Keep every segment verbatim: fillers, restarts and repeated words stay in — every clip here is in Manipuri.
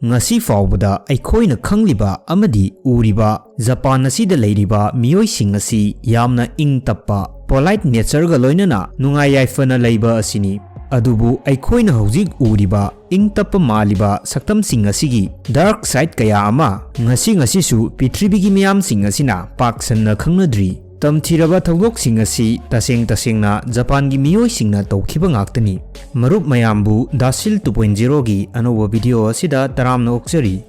ꯉꯁꯤ ꯐꯥꯎꯕꯗ ꯑꯩꯈꯣꯏꯅ ꯈꯪꯂꯤꯕ ꯑꯃꯗꯤ ꯎꯔꯤꯕ ꯖꯄꯥꯟ ꯑꯁꯤꯗ ꯂꯩꯔꯤꯕ ꯃꯤꯑꯣꯏꯁꯤꯡ ꯑꯁꯤ ꯌꯥꯝꯅ ꯏꯪ ꯇꯞꯄ, polite natureꯒ ꯂꯣꯏꯅꯅ ꯅꯨꯡꯉꯥꯏ ꯌꯥꯏꯐꯅ ꯂꯩꯕ ꯑꯁꯤꯅꯤ꯫ ꯑꯗꯨꯕꯨ ꯑꯩꯈꯣꯏꯅ ꯍꯧꯖꯤꯛ ꯎꯔꯤꯕ ꯏꯪ ꯇꯞꯄ ꯃꯥꯜꯂꯤꯕ ꯁꯛꯇꯝꯁꯤꯡ ꯑꯁꯤꯒꯤ dark side ꯀꯌꯥ ꯑꯃ ꯉꯁꯤ ꯉꯁꯤꯁꯨ ꯄ꯭ꯔꯤꯊꯤꯕꯤꯒꯤ ꯃꯤꯌꯥꯝꯁꯤꯡ ꯑꯁꯤꯅ ꯄꯥꯛ ꯁꯟꯅ ꯈꯪꯅꯗ꯭ꯔꯤ꯫ ꯇꯝꯊꯤꯔꯕ ꯊꯧꯗꯣꯛꯁꯤꯡ ꯑꯁꯤ ꯇꯁꯦꯡ ꯇꯁꯦꯡꯅ ꯖꯄꯥꯟꯒꯤ ꯃꯤꯑꯣꯏꯁꯤꯡꯅ ꯇꯧꯈꯤꯕ ꯉꯥꯛꯇꯅꯤ꯫ ꯃꯔꯨꯞ ꯃꯌꯥꯝꯕꯨ ꯗꯥꯁꯤꯜ two point zeroꯒꯤ ꯑꯅꯧꯕ video ꯑꯁꯤꯗ ꯇꯔꯥꯝꯅ ꯑꯣꯛꯆꯔꯤ꯫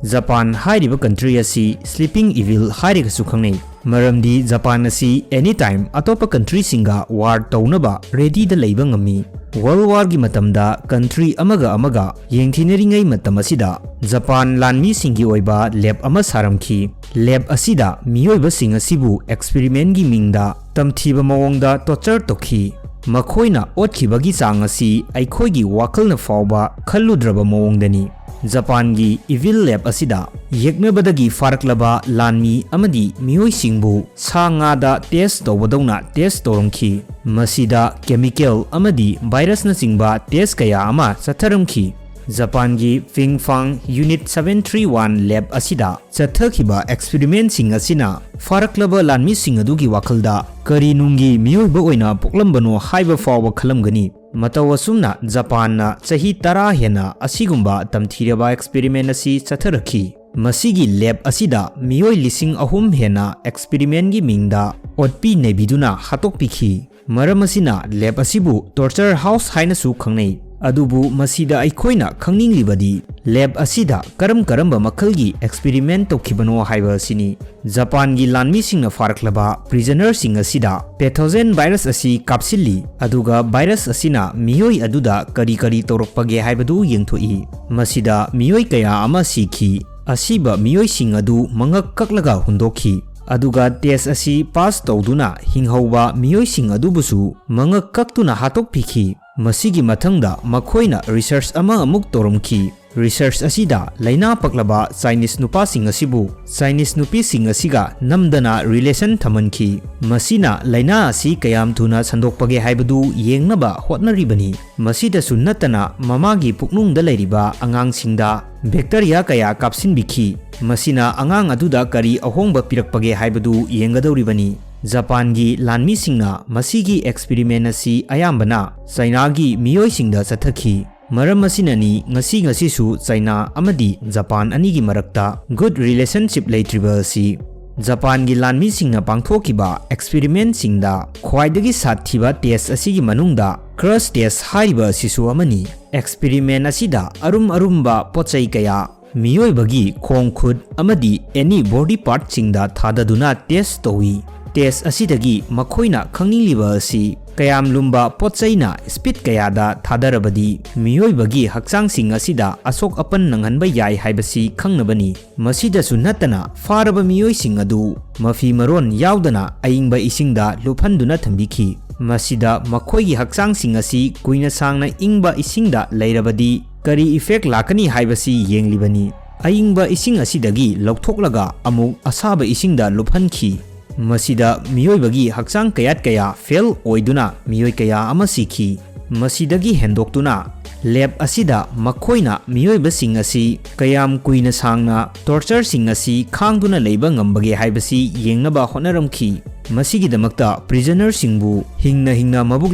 ꯖꯄꯥꯟ ꯍꯥꯏꯔꯤꯕ country ꯑꯁꯤ sleeping evil ꯍꯥꯏꯔꯒꯁꯨ ꯈꯪꯅꯩ, ꯃꯔꯝꯗꯤ ꯖꯄꯥꯟ ꯑꯁꯤ anytime ꯑꯇꯣꯞꯄ countryꯁꯤꯡꯒ war ꯇꯧꯅꯕ readyꯗ ꯂꯩꯕ ꯉꯝꯃꯤ꯫ World Warꯒꯤ ꯃꯇꯝꯗ country ꯑꯃꯒ ꯑꯃꯒ ꯌꯦꯡꯊꯤꯅꯔꯤꯉꯩ ꯃꯇꯝ ꯑꯁꯤꯗ ꯖꯄꯥꯟ ꯂꯥꯟꯃꯤꯁꯤꯡꯒꯤ ꯑꯣꯏꯕ lab ꯑꯃ ꯁꯥꯔꯝꯈꯤ꯫ Lab ꯑꯁꯤꯗ ꯃꯤꯑꯣꯏꯕꯁꯤꯡ ꯑꯁꯤꯕꯨ experimentꯒꯤ ꯃꯤꯡꯗ ꯇꯝꯊꯤꯕ ꯃꯑꯣꯡꯗ torture ꯇꯧꯈꯤ꯫ ꯃꯈꯣꯏꯅ ꯑꯣꯠꯈꯤꯕꯒꯤ ꯆꯥꯡ ꯑꯁꯤ ꯑꯩꯈꯣꯏꯒꯤ ꯋꯥꯈꯜꯅ ꯐꯥꯎꯕ ꯈꯜꯂꯨꯗ꯭ꯔꯕ ꯃꯑꯣꯡꯗꯅꯤ꯫ ꯖꯄꯥꯟꯒꯤ evil lab ꯑꯁꯤꯗ ꯌꯦꯛꯅꯕꯗꯒꯤ ꯐꯥꯔꯛꯂꯕ ꯂꯥꯟꯃꯤ ꯑꯃꯗꯤ ꯃꯤꯑꯣꯏꯁꯤꯡꯕꯨ ꯁꯥ ꯉꯥꯗ test ꯇꯧꯕꯗꯧꯅ test ꯇꯧꯔꯝꯈꯤ꯫ ꯃꯁꯤꯗ chemical ꯑꯃꯗꯤ virusꯅꯆꯤꯡꯕ test ꯀꯌꯥ ꯑꯃ ꯆꯠꯊꯔꯝꯈꯤ꯫ ꯖꯄꯥꯟꯒꯤ Pingfang Unit seven three one lab ꯑꯁꯤꯗ ꯆꯠꯊꯈꯤꯕ experimentꯁꯤꯡ ꯑꯁꯤꯅ ꯐꯥꯔꯛꯂꯕ ꯂꯥꯟꯃꯤꯁꯤꯡ ꯑꯗꯨꯒꯤ ꯋꯥꯈꯜꯗ ꯀꯔꯤ ꯅꯨꯡꯒꯤ ꯃꯤꯑꯣꯏꯕ ꯑꯣꯏꯅ ꯄꯣꯛꯂꯝꯕꯅꯣ ꯍꯥꯏꯕ ꯐꯥꯎꯕ ꯈꯜꯂꯝꯒꯅꯤ꯫ ꯃꯇꯧ ꯑꯁꯨꯝꯅ ꯖꯄꯥꯟꯅ ꯆꯍꯤ ꯇꯔꯥ ꯍꯦꯟꯅ ꯑꯁꯤꯒꯨꯝꯕ ꯇꯝꯊꯤꯔꯕ experiment ꯑꯁꯤ ꯆꯠꯊꯔꯛꯈꯤ꯫ ꯃꯁꯤꯒꯤ lab ꯑꯁꯤꯗ ꯃꯤꯑꯣꯏ ꯂꯤꯁꯤꯡ ꯑꯍꯨꯝ ꯍꯦꯟꯅ experimentꯒꯤ ꯃꯤꯡꯗ ꯑꯣꯠꯄꯤ ꯅꯩꯕꯤꯗꯨꯅ ꯍꯥꯠꯇꯣꯛꯄꯤꯈꯤ꯫ ꯃꯔꯝ ꯑꯁꯤꯅ lab ꯑꯁꯤꯕꯨ torture house ꯍꯥꯏꯅꯁꯨ ꯈꯪꯅꯩ꯫ ꯑꯗꯨꯕꯨ ꯃꯁꯤꯗ ꯑꯩꯈꯣꯏꯅ ꯈꯪꯅꯤꯡꯂꯤꯕꯗꯤ lab ꯑꯁꯤꯗ ꯀꯔꯝ ꯀꯔꯝꯕ ꯃꯈꯜꯒꯤ experiment ꯇꯧꯈꯤꯕꯅꯣ ꯍꯥꯏꯕ ꯑꯁꯤꯅꯤ꯫ ꯖꯄꯥꯟꯒꯤ ꯂꯥꯟꯃꯤꯁꯤꯡꯅ ꯐꯥꯔꯛꯂꯕ prisonerꯁꯤꯡ ꯑꯁꯤꯗ pathogen virus ꯑꯁꯤ ꯀꯥꯞꯁꯤꯜꯂꯤ, ꯑꯗꯨꯒ virus ꯑꯁꯤꯅ ꯃꯤꯑꯣꯏ ꯑꯗꯨꯗ ꯀꯔꯤ ꯀꯔꯤ ꯇꯧꯔꯛꯄꯒꯦ ꯍꯥꯏꯕꯗꯨ ꯌꯦꯡꯊꯣꯛꯏ꯫ ꯃꯁꯤꯗ ꯃꯤꯑꯣꯏ ꯀꯌꯥ ꯑꯃ ꯁꯤꯈꯤ꯫ ꯑꯁꯤꯕ ꯃꯤꯑꯣꯏꯁꯤꯡ ꯑꯗꯨ ꯃꯉꯛ ꯀꯛꯂꯒ ꯍꯨꯟꯗꯣꯛꯈꯤ꯫ ꯑꯗꯨꯒ test ꯑꯁꯤ pass ꯇꯧꯗꯨꯅ ꯍꯤꯡꯍꯧꯕ ꯃꯤꯑꯣꯏꯁꯤꯡ ꯑꯗꯨꯕꯨꯁꯨ ꯃꯉꯛ ꯀꯛꯇꯨꯅ ꯍꯥꯠꯇꯣꯛꯄꯤꯈꯤ꯫ ꯃꯁꯤꯒꯤ ꯃꯊꯪꯗ ꯃꯈꯣꯏꯅ research ꯑꯃ ꯑꯃꯨꯛ ꯇꯧꯔꯝꯈꯤ꯫ Research ꯑꯁꯤꯗ ꯂꯥꯏꯅꯥ ꯄꯛꯂꯕ Chinese ꯅꯨꯄꯥꯁꯤꯡ ꯑꯁꯤꯕꯨ Chinese ꯅꯨꯄꯤꯁꯤꯡ ꯑꯁꯤꯒ ꯅꯝꯗꯅ relation ꯊꯝꯍꯟꯈꯤ꯫ ꯃꯁꯤꯅ ꯂꯥꯏꯅꯥ ꯑꯁꯤ ꯀꯌꯥꯝ ꯊꯨꯅ ꯁꯟꯗꯣꯛꯄꯒꯦ ꯍꯥꯏꯕꯗꯨ ꯌꯦꯡꯅꯕ ꯍꯣꯠꯅꯔꯤꯕꯅꯤ꯫ ꯃꯁꯤꯗꯁꯨ ꯅꯠꯇꯅ ꯃꯃꯥꯒꯤ ꯄꯨꯛꯅꯨꯡꯗ ꯂꯩꯔꯤꯕ ꯑꯉꯥꯡꯁꯤꯡꯗ bacteria ꯀꯌꯥ ꯀꯥꯞꯁꯤꯟꯕꯤꯈꯤ꯫ ꯃꯁꯤꯅ ꯑꯉꯥꯡ ꯑꯗꯨꯗ ꯀꯔꯤ ꯑꯍꯣꯡꯕ ꯄꯤꯔꯛꯄꯒꯦ ꯍꯥꯏꯕꯗꯨ ꯌꯦꯡꯒꯗꯧꯔꯤꯕꯅꯤ꯫ ꯖꯄꯥꯟꯒꯤ ꯂꯥꯟꯃꯤꯁꯤꯡꯅ ꯃꯁꯤꯒꯤ experiment ꯑꯁꯤ ꯑꯌꯥꯝꯕꯅ ꯆꯥꯏꯅꯥꯒꯤ ꯃꯤꯑꯣꯏꯁꯤꯡꯗ ꯆꯠꯊꯈꯤ꯫ ꯃꯔꯝ ꯑꯁꯤꯅꯅꯤ ꯉꯁꯤ ꯉꯁꯤꯁꯨ ꯆꯥꯏꯅꯥ ꯑꯃꯗꯤ ꯖꯄꯥꯟ ꯑꯅꯤꯒꯤ ꯃꯔꯛꯇ good relationship ꯂꯩꯇ꯭ꯔꯤꯕ ꯑꯁꯤ꯫ ꯖꯄꯥꯟꯒꯤ ꯂꯥꯟꯃꯤꯁꯤꯡꯅ ꯄꯥꯡꯊꯣꯛꯈꯤꯕ experimentꯁꯤꯡꯗ ꯈ꯭ꯋꯥꯏꯗꯒꯤ ꯁꯥꯊꯤꯕ test ꯑꯁꯤꯒꯤ ꯃꯅꯨꯡꯗ crush test ꯍꯥꯏꯔꯤꯕ ꯑꯁꯤꯁꯨ ꯑꯃꯅꯤ꯫ Experiment ꯑꯁꯤꯗ ꯑꯔꯨꯝ ꯑꯔꯨꯝꯕ ꯄꯣꯠꯆꯩ ꯀꯌꯥ ꯃꯤꯑꯣꯏꯕꯒꯤ ꯈꯣꯡ ꯈꯨꯠ ꯑꯃꯗꯤ any body partꯁꯤꯡꯗ ꯊꯥꯗꯗꯨꯅ test ꯇꯧꯏ꯫ Test ꯑꯁꯤꯗꯒꯤ ꯃꯈꯣꯏꯅ ꯈꯪꯅꯤꯡꯂꯤꯕ ꯑꯁꯤ ꯀꯌꯥꯝ ꯂꯨꯝꯕ ꯄꯣꯠꯆꯩꯅ speed ꯀꯌꯥꯗ ꯊꯥꯗꯔꯕꯗꯤ ꯃꯤꯑꯣꯏꯕꯒꯤ ꯍꯛꯆꯥꯡꯁꯤꯡ ꯑꯁꯤꯗ ꯑꯁꯣꯛ ꯑꯄꯟ ꯅꯪꯍꯟꯕ ꯌꯥꯏ ꯍꯥꯏꯕꯁꯤ ꯈꯪꯅꯕꯅꯤ꯫ ꯃꯁꯤꯗꯁꯨ ꯅꯠꯇꯅ ꯐꯥꯔꯕ ꯃꯤꯑꯣꯏꯁꯤꯡ ꯑꯗꯨ ꯃꯐꯤ ꯃꯔꯣꯟ ꯌꯥꯎꯗꯅ ꯑꯏꯪꯕ ꯏꯁꯤꯡꯗ ꯂꯨꯞꯍꯟꯗꯨꯅ ꯊꯝꯕꯤꯈꯤ꯫ ꯃꯁꯤꯗ ꯃꯈꯣꯏꯒꯤ ꯍꯛꯆꯥꯡꯁꯤꯡ ꯑꯁꯤ ꯀꯨꯏꯅ ꯁꯥꯡꯅ ꯏꯪꯕ ꯏꯁꯤꯡꯗ ꯂꯩꯔꯕꯗꯤ ꯀꯔꯤ effect ꯂꯥꯛꯀꯅꯤ ꯍꯥꯏꯕꯁꯤ ꯌꯦꯡꯂꯤꯕꯅꯤ꯫ ꯑꯏꯪꯕ ꯏꯁꯤꯡ ꯑꯁꯤꯗꯒꯤ ꯂꯧꯊꯣꯛꯂꯒ ꯑꯃꯨꯛ ꯑꯁꯥꯕ ꯏꯁꯤꯡꯗ ꯂꯨꯞꯍꯟꯈꯤ꯫ ꯃꯁꯤꯗ ꯃꯤꯑꯣꯏꯕꯒꯤ ꯍꯛꯆꯥꯡ ꯀꯌꯥꯠ ꯀꯌꯥ fail ꯑꯣꯏꯗꯨꯅ ꯃꯤꯑꯣꯏ ꯀꯌꯥ ꯑꯃ ꯁꯤꯈꯤ꯫ ꯃꯁꯤꯗꯒꯤ ꯍꯦꯟꯗꯣꯛꯇꯨꯅ lab ꯑꯁꯤꯗ ꯃꯈꯣꯏꯅ ꯃꯤꯑꯣꯏꯕꯁꯤꯡ ꯑꯁꯤ ꯀꯌꯥꯝ ꯀꯨꯏꯅ ꯁꯥꯡꯅ tortureꯁꯤꯡ ꯑꯁꯤ ꯈꯥꯡꯗꯨꯅ ꯂꯩꯕ ꯉꯝꯕꯒꯦ ꯍꯥꯏꯕꯁꯤ ꯌꯦꯡꯅꯕ ꯍꯣꯠꯅꯔꯝꯈꯤ꯫ ꯃꯁꯤꯒꯤꯗꯃꯛꯇ prisonerꯁꯤꯡꯕꯨ ꯍꯤꯡꯅ ꯍꯤꯡꯅ ꯃꯕꯨꯛ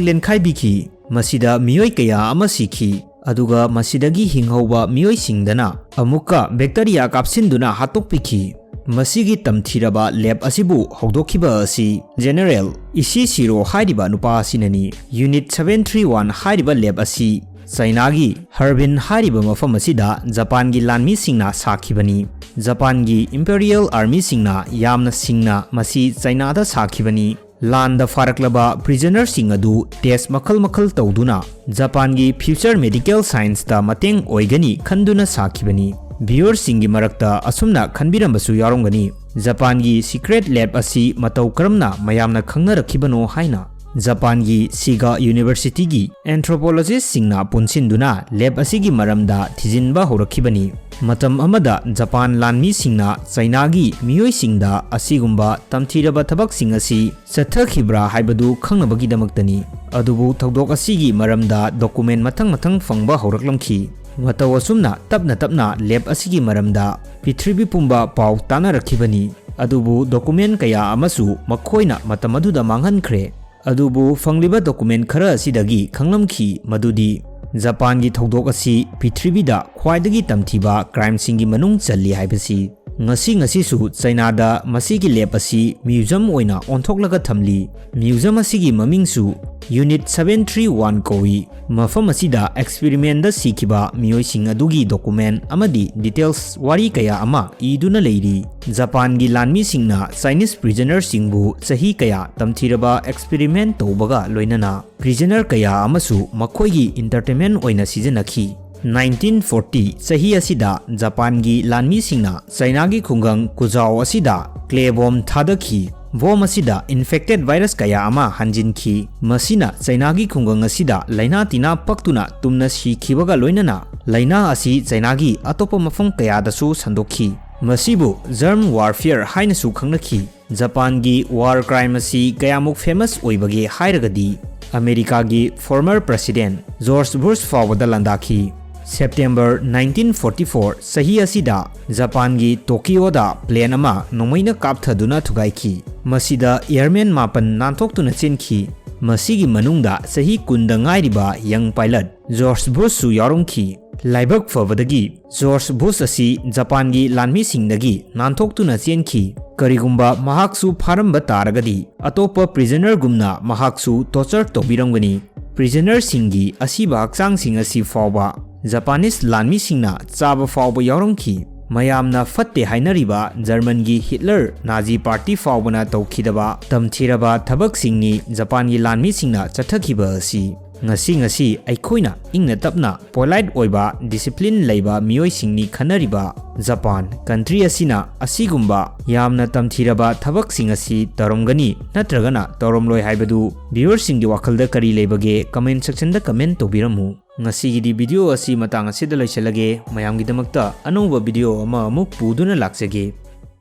ꯂꯦꯟꯈꯥꯏꯕꯤꯈꯤ꯫ ꯃꯁꯤꯗ ꯃꯤꯑꯣꯏ ꯀꯌꯥ ꯑꯃ ꯁꯤꯈꯤ꯫ ꯑꯗꯨꯒ ꯃꯁꯤꯗꯒꯤ ꯍꯤꯡꯍꯧꯕ ꯃꯤꯑꯣꯏꯁꯤꯡꯗꯅ ꯑꯃꯨꯛꯀ bacteria ꯀꯥꯞꯁꯤꯟꯗꯨꯅ ꯍꯥꯠꯇꯣꯛꯄꯤꯈꯤ꯫ ꯃꯁꯤꯒꯤ ꯇꯝꯊꯤꯔꯕ lab ꯑꯁꯤꯕꯨ ꯍꯧꯗꯣꯛꯈꯤꯕ ꯑꯁꯤ General Ishishiro ꯍꯥꯏꯔꯤꯕ ꯅꯨꯄꯥ ꯑꯁꯤꯅꯅꯤ꯫ Unit seven three one ꯍꯥꯏꯔꯤꯕ lab ꯑꯁꯤ ꯆꯥꯏꯅꯥꯒꯤ ꯍꯔꯕꯤꯟ ꯍꯥꯏꯔꯤꯕ ꯃꯐꯝ ꯑꯁꯤꯗ ꯖꯄꯥꯟꯒꯤ ꯂꯥꯟꯃꯤꯁꯤꯡꯅ ꯁꯥꯈꯤꯕꯅꯤ꯫ ꯖꯄꯥꯟꯒꯤ Imperial Armyꯁꯤꯡꯅ ꯌꯥꯝꯅ ꯁꯤꯡꯅ ꯃꯁꯤ ꯆꯥꯏꯅꯥꯗ ꯁꯥꯈꯤꯕꯅꯤ꯫ ꯂꯥꯟꯗ ꯐꯥꯔꯛꯂꯕ prisonerꯁꯤꯡ ꯑꯗꯨ test ꯃꯈꯜ ꯃꯈꯜ ꯇꯧꯗꯨꯅ ꯖꯄꯥꯟꯒꯤ future medical scienceꯇ ꯃꯇꯦꯡ ꯑꯣꯏꯒꯅꯤ ꯈꯟꯗꯨꯅ ꯁꯥꯈꯤꯕꯅꯤ꯫ Viewerꯁꯤꯡꯒꯤ ꯃꯔꯛꯇ ꯑꯁꯨꯝꯅ ꯈꯟꯕꯤꯔꯝꯕꯁꯨ ꯌꯥꯎꯔꯝꯒꯅꯤ, ꯖꯄꯥꯟꯒꯤ secret lab ꯑꯁꯤ ꯃꯇꯧ ꯀꯔꯝꯅ ꯃꯌꯥꯝꯅ ꯈꯪꯅꯔꯛꯈꯤꯕꯅꯣ ꯍꯥꯏꯅ꯫ ꯖꯄꯥꯟꯒꯤ ꯁꯤꯒꯥ ꯌꯨꯅꯤꯚꯔꯁꯤꯇꯤꯒꯤ anthropologistꯁꯤꯡꯅ ꯄꯨꯟꯁꯤꯟꯗꯨꯅ ꯂꯦꯞ ꯑꯁꯤꯒꯤ ꯃꯔꯝꯗ ꯊꯤꯖꯤꯟꯕ ꯍꯧꯔꯛꯈꯤꯕꯅꯤ꯫ ꯃꯇꯝ ꯑꯃꯗ ꯖꯄꯥꯟ ꯂꯥꯟꯃꯤꯁꯤꯡꯅ ꯆꯥꯏꯅꯥꯒꯤ ꯃꯤꯑꯣꯏꯁꯤꯡꯗ ꯑꯁꯤꯒꯨꯝꯕ ꯇꯝꯊꯤꯔꯕ ꯊꯕꯛꯁꯤꯡ ꯑꯁꯤ ꯆꯠꯊꯈꯤꯕ꯭ꯔꯥ ꯍꯥꯏꯕꯗꯨ ꯈꯪꯅꯕꯒꯤꯗꯃꯛꯇꯅꯤ꯫ ꯑꯗꯨꯕꯨ ꯊꯧꯗꯣꯛ ꯑꯁꯤꯒꯤ ꯃꯔꯝꯗ document ꯃꯊꯪ ꯃꯊꯪ ꯐꯪꯕ ꯍꯧꯔꯛꯂꯝꯈꯤ꯫ ꯃꯇꯧ ꯑꯁꯨꯝꯅ ꯇꯞꯅ ꯇꯞꯅ ꯂꯦꯞ ꯑꯁꯤꯒꯤ ꯃꯔꯝꯗ ꯄ꯭ꯔꯤꯊꯤꯕꯤ ꯄꯨꯝꯕ ꯄꯥꯎ ꯇꯥꯅꯔꯛꯈꯤꯕꯅꯤ꯫ ꯑꯗꯨꯕꯨ document ꯀꯌꯥ ꯑꯃꯁꯨ ꯃꯈꯣꯏꯅ ꯃꯇꯝ ꯑꯗꯨꯗ ꯃꯥꯡꯍꯟꯈ꯭ꯔꯦ꯫ ꯑꯗꯨꯕꯨ ꯐꯪꯂꯤꯕ document ꯈꯔ ꯑꯁꯤꯗꯒꯤ ꯈꯪꯂꯝꯈꯤ ꯃꯗꯨꯗꯤ ꯖꯄꯥꯟꯒꯤ ꯊꯧꯗꯣꯛ ꯑꯁꯤ ꯄ꯭ꯔꯤꯊꯤꯕꯤꯗ ꯈ꯭ꯋꯥꯏꯗꯒꯤ ꯇꯝꯊꯤꯕ crimeꯁꯤꯡꯒꯤ ꯃꯅꯨꯡ ꯆꯜꯂꯤ ꯍꯥꯏꯕꯁꯤ꯫ ꯉꯁꯤ ꯉꯁꯤꯁꯨ ꯆꯥꯏꯅꯥꯗ ꯃꯁꯤꯒꯤ ꯂꯦꯞ ꯑꯁꯤ museum ꯑꯣꯏꯅ ꯑꯣꯟꯊꯣꯛꯂꯒ ꯊꯝꯂꯤ꯫ Museum ꯑꯁꯤꯒꯤ ꯃꯃꯤꯡꯁꯨ Unit seven three one ꯀꯧꯏ꯫ ꯃꯐꯝ ꯑꯁꯤꯗ experimentꯗ ꯁꯤꯈꯤꯕ ꯃꯤꯑꯣꯏꯁꯤꯡ ꯑꯗꯨꯒꯤ document ꯑꯃꯗꯤ details ꯋꯥꯔꯤ ꯀꯌꯥ ꯑꯃ ꯏꯗꯨꯅ ꯂꯩꯔꯤ꯫ ꯖꯄꯥꯟꯒꯤ ꯂꯥꯟꯃꯤꯁꯤꯡꯅ Chinese prisonerꯁꯤꯡꯕꯨ ꯆꯍꯤ ꯀꯌꯥ ꯇꯝꯊꯤꯔꯕ experiment ꯇꯧꯕꯒ ꯂꯣꯏꯅꯅ prisoner ꯀꯌꯥ ꯑꯃꯁꯨ ꯃꯈꯣꯏꯒꯤ entertainment ꯑꯣꯏꯅ ꯁꯤꯖꯤꯟꯅꯈꯤ꯫ Nineteen forty ꯆꯍꯤ ꯑꯁꯤꯗ ꯖꯄꯥꯟꯒꯤ ꯂꯥꯟꯃꯤꯁꯤꯡꯅ ꯆꯥꯏꯅꯥꯒꯤ ꯈꯨꯡꯒꯪ ꯀꯨꯖꯥꯎ ꯑꯁꯤꯗ clay bomb ꯊꯥꯗꯈꯤ꯫ Bomb ꯑꯁꯤꯗ infected virus ꯀꯌꯥ ꯑꯃ ꯍꯟꯖꯤꯟꯈꯤ꯫ ꯃꯁꯤꯅ ꯆꯥꯏꯅꯥꯒꯤ ꯈꯨꯡꯒꯪ ꯑꯁꯤꯗ ꯂꯥꯏꯅꯥ ꯇꯤꯟꯅꯥ ꯄꯛꯇꯨꯅ ꯇꯨꯝꯅ ꯁꯤꯈꯤꯕꯒ ꯂꯣꯏꯅꯅ ꯂꯥꯏꯅꯥ ꯑꯁꯤ ꯆꯥꯏꯅꯥꯒꯤ ꯑꯇꯣꯞꯄ ꯃꯐꯝ ꯀꯌꯥꯗꯁꯨ ꯁꯟꯗꯣꯛꯈꯤ꯫ ꯃꯁꯤꯕꯨ germ warfare ꯍꯥꯏꯅꯁꯨ ꯈꯪꯅꯈꯤ꯫ ꯖꯄꯥꯟꯒꯤ war crime ꯑꯁꯤ ꯀꯌꯥꯃꯨꯛ famous ꯑꯣꯏꯕꯒꯦ ꯍꯥꯏꯔꯒꯗꯤ, ꯑꯃꯦꯔꯤꯀꯥꯒꯤ former president George Bush ꯐꯥꯎꯕꯗ ꯂꯥꯟꯗꯥꯈꯤ꯫ September nineteen forty four ꯆꯍꯤ ꯑꯁꯤꯗ ꯖꯄꯥꯟꯒꯤ ꯇꯣꯀꯤꯌꯣꯗ plane ꯑꯃ ꯅꯣꯡꯃꯩꯅ ꯀꯥꯞꯊꯗꯨꯅ ꯊꯨꯒꯥꯏꯈꯤ꯫ ꯃꯁꯤꯗ airman ꯃꯥꯄꯟ ꯅꯥꯟꯊꯣꯛꯇꯨꯅ ꯆꯦꯟꯈꯤ꯫ ꯃꯁꯤꯒꯤ ꯃꯅꯨꯡꯗ ꯆꯍꯤ ꯀꯨꯟꯗ ꯉꯥꯏꯔꯤꯕ young pilot George Bushꯁꯨ ꯌꯥꯎꯔꯝꯈꯤ꯫ ꯂꯥꯏꯕꯛ ꯐꯕꯗꯒꯤ George Bush ꯑꯁꯤ ꯖꯄꯥꯟꯒꯤ ꯂꯥꯟꯃꯤꯁꯤꯡꯗꯒꯤ ꯅꯥꯟꯊꯣꯛꯇꯨꯅ ꯆꯦꯟꯈꯤ꯫ ꯀꯔꯤꯒꯨꯝꯕ ꯃꯍꯥꯛꯁꯨ ꯐꯥꯔꯝꯕ ꯇꯥꯔꯒꯗꯤ, ꯑꯇꯣꯞꯄ prisonerꯒꯨꯝꯅ ꯃꯍꯥꯛꯁꯨ torture ꯇꯧꯕꯤꯔꯝꯒꯅꯤ꯫ Prisonerꯁꯤꯡꯒꯤ ꯑꯁꯤꯕ ꯍꯛꯆꯥꯡꯁꯤꯡ ꯑꯁꯤ ꯐꯥꯎꯕ Japanese ꯂꯥꯟꯃꯤꯁꯤꯡꯅ ꯆꯥꯕ ꯐꯥꯎꯕ ꯌꯥꯎꯔꯝꯈꯤ꯫ ꯃꯌꯥꯝꯅ ꯐꯠꯇꯦ ꯍꯥꯏꯅꯔꯤꯕ Germanꯒꯤ Hitler Nazi party ꯐꯥꯎꯕꯅ ꯇꯧꯈꯤꯗꯕ ꯇꯝꯊꯤꯔꯕ ꯊꯕꯛꯁꯤꯡꯅꯤ ꯖꯄꯥꯟꯒꯤ ꯂꯥꯟꯃꯤꯁꯤꯡꯅ ꯆꯠꯊꯈꯤꯕ ꯑꯁꯤ꯫ ꯉꯁꯤ ꯉꯁꯤ ꯑꯩꯈꯣꯏꯅ ꯏꯪꯅ ꯇꯞꯅ, ꯄꯣꯂꯥꯏꯠ ꯑꯣꯏꯕ, ꯗꯤꯁꯤꯄ꯭ꯂꯤꯟ ꯂꯩꯕ ꯃꯤꯑꯣꯏꯁꯤꯡꯅꯤ ꯈꯟꯅꯔꯤꯕ ꯖꯄꯥꯟ ꯀꯟꯇ꯭ꯔꯤ ꯑꯁꯤꯅ ꯑꯁꯤꯒꯨꯝꯕ ꯌꯥꯝꯅ ꯇꯝꯊꯤꯔꯕ ꯊꯕꯛꯁꯤꯡ ꯑꯁꯤ ꯇꯧꯔꯝꯒꯅꯤ ꯅꯠꯇ꯭ꯔꯒꯅ ꯇꯧꯔꯝꯂꯣꯏ ꯍꯥꯏꯕꯗꯨ ꯚ꯭ꯌꯨꯋꯔꯁꯤꯡꯒꯤ ꯋꯥꯈꯜꯗ ꯀꯔꯤ ꯂꯩꯕꯒꯦ? ꯀꯃꯦꯟ ꯁꯦꯛꯁꯟꯗ ꯀꯃꯦꯟ ꯇꯧꯕꯤꯔꯝꯃꯨ꯫ ꯉꯁꯤꯒꯤꯗꯤ ꯚꯤꯗꯤꯑꯣ ꯑꯁꯤ ꯃꯇꯥꯡ ꯑꯁꯤꯗ ꯂꯣꯏꯁꯤꯜꯂꯒꯦ꯫ ꯃꯌꯥꯝꯒꯤꯗꯃꯛꯇ ꯑꯅꯧꯕ ꯚꯤꯗꯤꯑꯣ ꯑꯃ ꯑꯃꯨꯛ ꯄꯨꯗꯨꯅ ꯂꯥꯛꯆꯒꯦ꯫